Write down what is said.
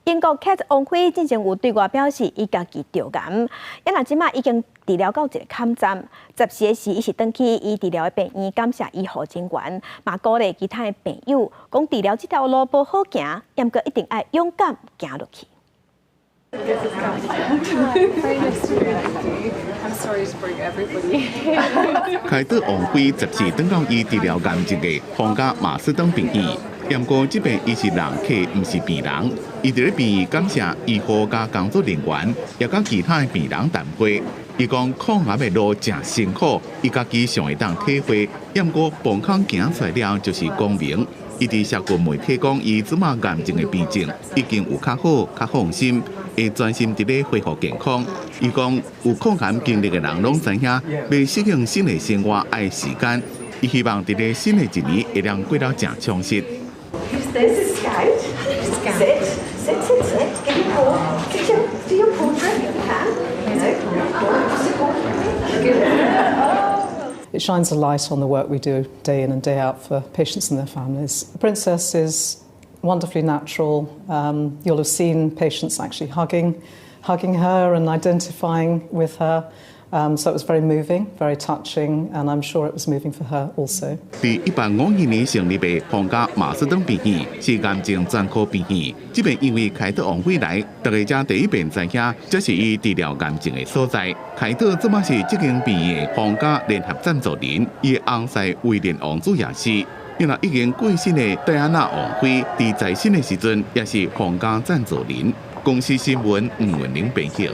英國凱特王妃進前有對外表示，伊家己著癌，啊若這馬已經治療到一个坎站。14時，伊是轉去伊治療的病院，感謝醫護人員，嘛鼓勵其他的病友，講治療這條路無好行，毋過一定愛勇敢行落去。 Very nice to meet you. I'm sorry to bring everybody. 凱特王妃14轉到伊治療癌症的皇家馬斯登病院，毋過這擺伊是人客，毋是病人。伊佇咧病院感謝醫護佮工作人員，也佮其他的病人談話。伊講抗癌的路誠辛苦，伊家己上會當體會。毋過磅空行出來了就是光明。伊佇社群媒體講，伊這馬癌症的病症已經有較好、較放心，會專心佇咧恢復健康。伊講有抗癌經歷的人攏知影，欲適應新的生活愛時間。伊希望佇咧新的一年會當過得誠充實。 This is Scout. Sit, sit, sit, sit. Give your paw. Sit your, do your paw trick if you can. No. Good. It shines a light on the work we do day in and day out for patients and their families. The princess is wonderfully natural. You'll have seen patients actually hugging her and identifying with her. So it was very moving, very touching, and I'm sure it was moving for her also. 佇152年成立的皇家馬斯登病院是癌症專科病院。這擺因為凱特王妃來，大家才第一遍知影，這是伊治療癌症的所在。凱特這馬是這間病院的皇家聯合贊助人，伊的翁婿威廉王子也是。另外已經過身的戴安娜王妃，佇在生的時陣也是皇家贊助人。公視新聞吳文玲編譯。